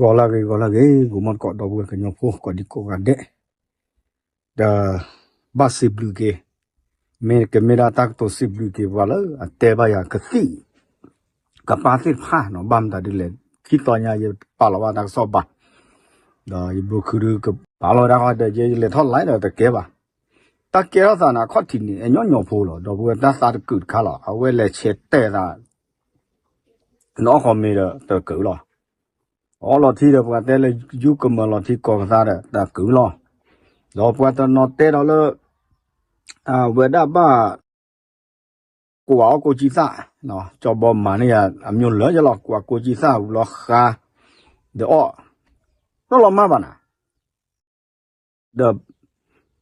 ဂီၤလၢဂ့ၤ ဂီၤလၢဂ့ၤ ဂီၤမီၢ်တကိး ဒီပုၢ်ဝဲၢ်ကညီဖိ ကိးဒံကိးဂၤဒဲး, ဒီး ဘၣ်စံးဘျုးက့ၤ, မ့ၢ်ကမ့ၢ်ဒၣ်တၢ်ကတိၤစံးဘျုးက့ၤပှၤလၢအတဲဘၣ်ယၤကသံၣ် ကပၢ်သ့ၣ်တဖၣ်နီၤ, ဘၣ်မတၤဒ်လဲၣ် ခံသီညါယပာ်လီၤဘၣ်တၢ်ကစီၣ်ဘၣ်, ဒီးယဘိၣ်ခုဒုးကပာ်လီၤဝဲဒၣ်ဃီဒီး ယလဲၤထီၣ်လဲၤဒီးတကဲဘၣ်. တၢ်ကဲထီၣ်သးန့ၣ် အခီၣ်ထံးန့ၣ် အညီညီဖိလီၤ, ဒီပုၢ်ဝဲၢ် တၢ်သးတကုာ်တခါလီၤ, အဝဲလဲၤဆဲးတဲာ်သး နအီၣ်ဃီမ့ၤဒီးတကုာ်လီၤ. အီလီၤထံဒီးပှၤတဲလၢ ယူကမၢလီၤထံကီၢ်ကသါဒီးတကုာ်လီၤ. ဒီးပှၤတနီၤတဲဒီးလၢ အဝဲဒၣ်ဘၣ် ကွၢ်အီၣ်ကိးကံသၣ်, ကၠီဘီမၤန့ၢ်ယၤအမျိုးလၢယလီၤ, ကွၢ်ကိးကံသၣ်ဝံၤလီၤဃါ ဒီးအီၣ်, တလီၤမၢ်ဘၣ်နၤ ဒီး တၢ်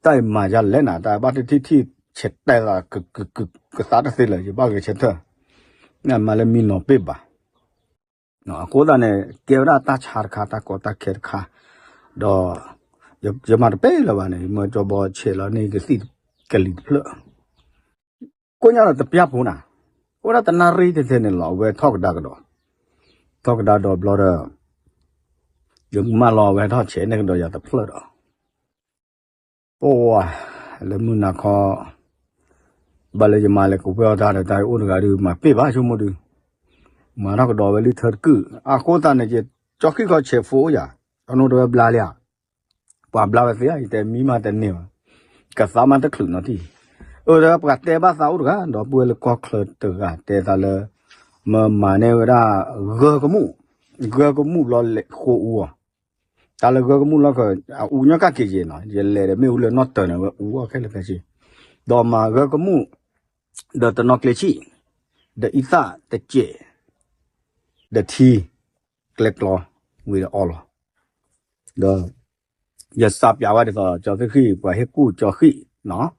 အံၤမၤယၤလဲၣ်နၤ, တၢ်ဘၣ်တထံၣ်ထံၣ်ဆဲးတဲာ်သး ကသါတသ့လၢၤ, ယဘၣ်ဂဲၤဆၢထၢၣ်, မၤလၢမံနီၤပ့ၢ်ဘၣ်. အဃိသတးန့ၣ် ကဲဝဲဒၣ်တၢ်ဆါတခါ တၢ်ကီတၢ်ခဲတခါ, ဒီး ယမၤတပ့ၢ်လၢၤဘၣ်န့ၣ် ယမၢကၠီဘီဆဲးလီၤန့ၢ်ကသံၣ်ကလံၤတဖျၢၣ် ကိညါဒီးတပျၢ်ဖိနၤ, အိၣ်ဒၣ်တနၣ်ရံၣ်ထဲထဲန့ၣ်လီၤ, အဝဲထီၣ်ကဒါကဒီး, ထီၣ်ကဒါဒီးဘျီဒီး ယကမၢလီၤ အဝဲထီၣ်ဆဲးန့ၢ်ကဒီးယၤတဖျၢၣ်ဒီး, ပဝါ လၢမုၢ်နၤခီ ဘၣ်လၢယမၤလဲၤကဝဲၢ်အီၣ်တၢ်ဒီး တၢ်အိၣ်တဂၤဒုး မၤပ့ၢ်ဘၣ်ဆိကမိၣ်ဒုး, မၤထီၣ်ကဒီးဝဲလၢထၢတကုာ်, အဃိသတးန့ၣ် ကၠီဃံၣ်ခီဆဲးဖိအိၣ်ယၤ, အနီၢ်တဝဲဘျါလံဧါ ပှၤဘျါဝဲသ့ဧါ, ယတဲမံမးတန့ၢ်ဘၣ်, ကသးမးတချုးနီတထံၣ်, အၢ ပှၤတဲဘၣ်သးအိၣ်တဂၤ, ဒီပုၢ်ဝဲၢ်လၢကီၢ်ချၢတဂၤတဲသးလၢ မၤမၤန့ၢ်ဝဲဒၣ် ဂၢၢ်ကမူၣ်, ဂၢၢ်ကမူၣ်ဘျီလဲၤဃိအူအီၤ, တၢ်လၢဂၢၢ်ကမူၣ်လီၢ်ခၢၣ် အအူညီကၣ်က့ၤယဲၢ်နီၤ, ယလဲၤဒီးမ့ၣ်အူလၢနီၢ်တၢၤန့ၣ် ဝဲအူအီၣ်ခဲလၢာ်ခဲဆ့, ဒီးမၤဂၢၢ်ကမူၣ် ဒီးတနီၤကျဲဆံၣ်, ဒီးအံသၣ်တစဲး, ဒီးထံ ကျဲကျီ ဝံၤဒီးအီလီၤ. ဒီး ယစးပျးဝဲဒ်သိး ကၠီသ့ၣ်ဃံၣ် ပှၤဟ့ၣ်ကူၣ်ကၠီဃံၣ်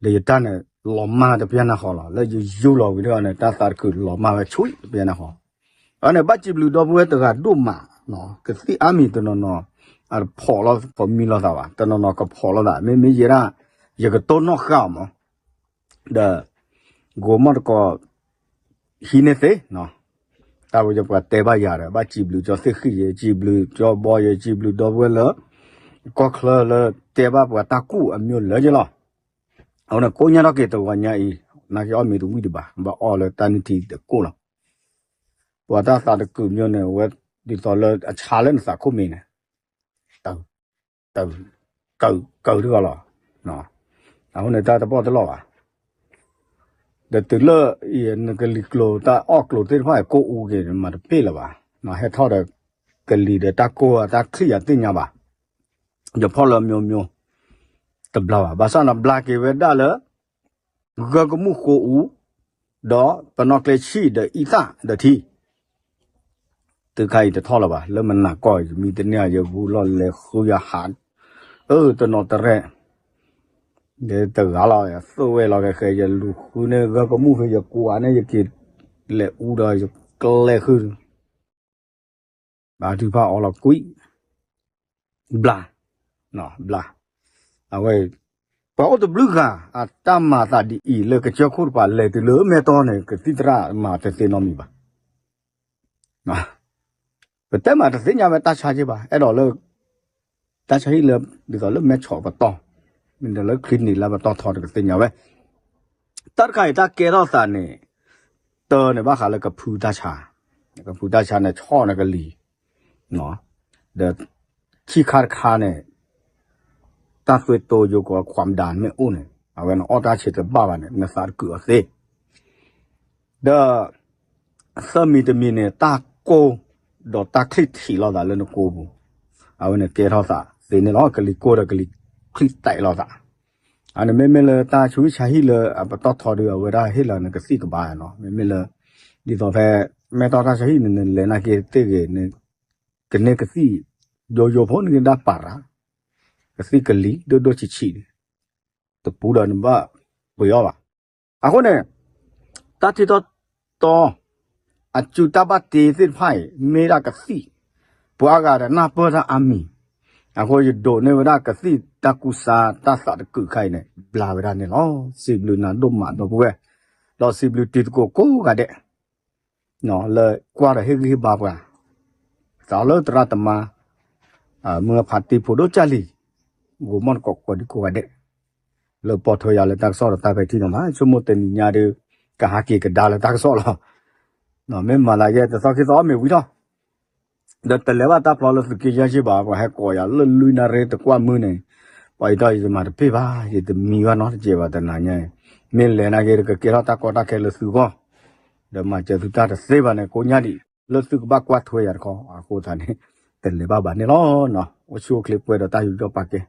နီၤ, ဒီးယတၢ်န့ၣ် လီၤမၢ်တပျၢ်နၢ်ဃီလီၤ, လၢယယူလီၤဝံၤဒီးန့ၣ် တၢ်သးတကုာ်လီၤမၢ်ဝဲဆူတပျၢ်နၢ်ဃီ, အန့ၣ် ဘၣ်စံးဘျုးဒီပုၢ်ဝဲၢ်တဂၤဒိၣ်မး, ကသံၣ်အါမံၤတနီၤနီၤ အတဖီၣ်လီၤ ဖီၣ်မံလီၤသးဘၣ်, တနီၤနီၤကဖီၣ်လီၤသး မ့မ့ၢ်ယဲဒၣ် ယကတိၢ်နီၣ်ဃာ်အီၤမး ဒီး ဂိၤမီၢ်တကိး ဟံးန့ၢ်သ့, တၢ်ဝဲယပှၤတဲဘၣ်ယၤဒီး ဘၣ်စံးဘျုးကၠီသ့ၣ်ဃံၣ်ယဲ, စံးဘျုးကၠီဘီယဲ, စံးဘျုးဒီပုၢ်ဝဲၢ်လၢ ကီၢ်ချၢလၢတဲဘၣ်ပှၤတၢ်ကူၣ်အမျိုးလၢယဲလီၤ. အဃိန့ၣ် ကိညါထီၣ်က့ၤတဂီၤညါအံၤ နာ်က့အီၣ်မ့ၤတဝံၣ်ဒံးဘၣ်, ဘၣ်အီၣ်လၢတၢ်နုၢ်ထံတကိၢ်လီၤ. ပှၤတၢ်သးတကုာ်မျိုးန့ၣ် အဝဲဒ်သိးလၢအဆါလၢနသးခိၣ်မ့ၤန့ၣ် တၢ် တၢ် ကၢၢ်ကၢၢ်တဂီၢ်လီၤ. အဃိန့ၣ် တၢ်တပီၢ်တလီၢ်ဘၣ်. ဒီးတုၤလၢ နကလံၤကျိၤတၢ်အီၣ်ကျိၤသ့ၣ်တဖၣ်အံၤ ကိၢ်အူက့ၤ မၤတပ့ၢ်လၢၤဘၣ်. ဟဲထီၣ်ဒီး ကလံၤဒီးတၢ်ကိၢ်အတၢ်ချံၣ်အသ့ၣ်ညါဘၣ်. ယဖီၣ်လၢအမျိုးမျိုး တဘျါဘၣ်. ဘၣ်ဆၣ်န့ၣ်ဘျါက့ၤဝဲဒၣ်လၢ ဂၢၢ်ကမူၣ်ဃိအူ ဒီးပနီၣ်ကျဲဆံၣ်ဒီးအံသၣ်ဒီးထံ တုၤခါအံၤတထီၣ်လၢၤဘၣ်. လၢမနၤကီၢ် ယမံတန့ၢ် ယဂူလီၤလဲၤဃုယဟး အၢ တနီၤတရဲၣ် တဂၤလီၤ ယသိၣ်ဝဲလီၤဃဲဃဲ ယလူၤဃုန့ၢ်ဂၢၢ်ကမူၣ်ဖဲ ယကွၢ်န့ၣ် ယက့ၤလဲၤအူဒီးယကျဲဃု ဘၣ်ထုကဖၣ်အီလီၤကွံာ် ဘျါ ဘျါ အဝဲ ပှၤအိၣ်တဘျုးဂၤ အတၢ်မၤသးဒ်အံၤ လၢကစၢၢ်ခိၣ်တပၤလဲၤတုၤလၢမဲၢ်တီၢ်န့ၣ် ကသံၣ်သရၣ်မၤတသ့နီတမံၤဘၣ်. ပတဲမၤတသ့ၣ်ညါဝဲတၢ်ဆါက့ဘၣ် အဲၣ်ဒိးလၢ တၢ်ဆါဟံၣ်လၢ ဒ်သိးလၢမဲၢ်ဆီးပတီၢ် မ့ၢ်ဒီးလၢချံနံၤလၢပတီၢ်ထီတကသ့ၣ်ညါဝဲ တၢ်တခါအံၤတၢ်ကဲထီၣ်သးန့ၣ် တၢ်န့ၣ်ဘၣ်ဃးလၢကဖုတၢ်ဆါ, ကဖုတၢ်ဆါန့ၣ် ဆီၣ်န့ၢ်ကလံၤ ဒီး ခံခါတခါန့ၣ် တၢ်သွဲၣ်တိယိကီး ความดัน မ့ၢ်အိၣ်န့ၣ် အဝဲန့ၣ်အီၣ်တၢ်ဆံးတဘၣ်ဘၣ်န့ၣ် နသးတကုာ်အီၤသ့ ဒီး သၢမံၤတမံၤန့ၣ် တၢ်ကိၢ် ဒီးတၢ်ချံၣ်ထံးလိာ်သးလၢနကိၢ်ပူၤ အဝဲန့ၣ်ကဲထီၣ်သးသ့န့ၣ်လီၤ. ကလံၤကိၢ်ဒီးကလံၤချံၣ်သဲးလိာ်သး အန့ၣ်မ့မ့ၢ်လၢတၢ်ဆူးဟံၣ်ဆါဟံၣ်လၢအပတီၢ်ထီဒုး အဝဲဒၣ်ဟ့ၣ်လီၤနကသံၣ်ကဘၣ်နီၤ. မ့မ့ၢ်လၢ ဒ်သိးဖဲ မဲၢ်တီၢ်တၢ်ဆါဟံၣ်န့ၣ် နလဲၤနာ်က့သ့ၣ်ဂ့ၤ ကန့ၢ်ကသံၣ် ယိယိဖိန့ၣ်ကဒၣ်ပာ်ရၤ ကသံၣ်ကလံၤဒိၣ်ဒိၣ်ဆံးဆံး တပူၤဒီးနဘၣ်ပှ့ၤအီၣ်ဘၣ်. အဃိန့ၣ် တၢ်ထံၣ်ထီၣ်တီ အစုတၢ်ဘၣ်တ့သ့ၣ်တဖၣ်အံၤ မ့ၢ်ဒၣ်ကသံၣ် ပှၤအါဂၤဒီးနၢ်ပၢၢ်တၢ်အါမံၤ အဃိယဒိးန့ၢ်ဝဲဒၣ်ကသံၣ်တၢ်ကူစါ တၢ်သးတကုာ်ခါအံၤန့ၣ် ဘျါဝဲဒၣ်န့ၣ်လီၤ. စံးဘျုးနၤဒိၣ်မးဒီပုၢ်ဝဲၢ် ဒီးစံးဘျုးတံၤသကိးကိးဂၤဒဲး လၢကွၢ်ဒီးဟ့ၣ်ဂံၢ်ဟ့ၣ်ဘါပှၤ စးလၢသရၣ်သမါ မုၢ်အဖးတံၢ်ဖိဒိၣ်ကၢ်လံၤ ဂိၤမီၢ်တကိးကိးဒံကိးဂၤဒဲး လၢပီၢ်ထွဲယၤလၢတၢ်ကစီၣ်ဒီးတၢ်ပဲာ်ထံနီၤဖး ဆိကမိၣ်တနံၤညါဒီး ကဟးက့ၤကဒါလၢတၢ်ကစီၣ်လီၤ. မ့ၢ်မၤသးယဲတသီခံသီမ့ၢ်ဝံၤထီၣ် ဒီးတလဲၤဘၣ်တၢ်ဖျီလၢသုးက့ယဲၢ်က့ဘၣ် ပှၤဟဲကိးယၤလၢလွံၢ်နၣ်ရံၣ်တကွၢ်မုၢ်န့ၣ် ပှၤအံၤဒီးယမၤတပ့ၢ်ဘၣ် ယတမံဘၣ်နီတစဲးဘၣ်တနၤညါအံၤ မ့ၢ်လဲၤနာ်က့ဒီးကကဲထီၣ်တၢ်ကီတၢ်ခဲလၢသုဂီၢ် ဒီးမၤစၢၤသုတၢ်တသ့ဘၣ်န့ၣ် ကိးညါဒံး လၢသုကဘၣ်ကွၢ်ထွဲယၤတခီ အဃိသတးန့ၣ် တလဲၤဘၣ်ဘၣ်န့ၣ်လီၤ. အိၣ်ဆူၣ်အိၣ်ချ့ပှဲၤဒီးတၢ်ယူးယီၣ်ပာ်ကဲ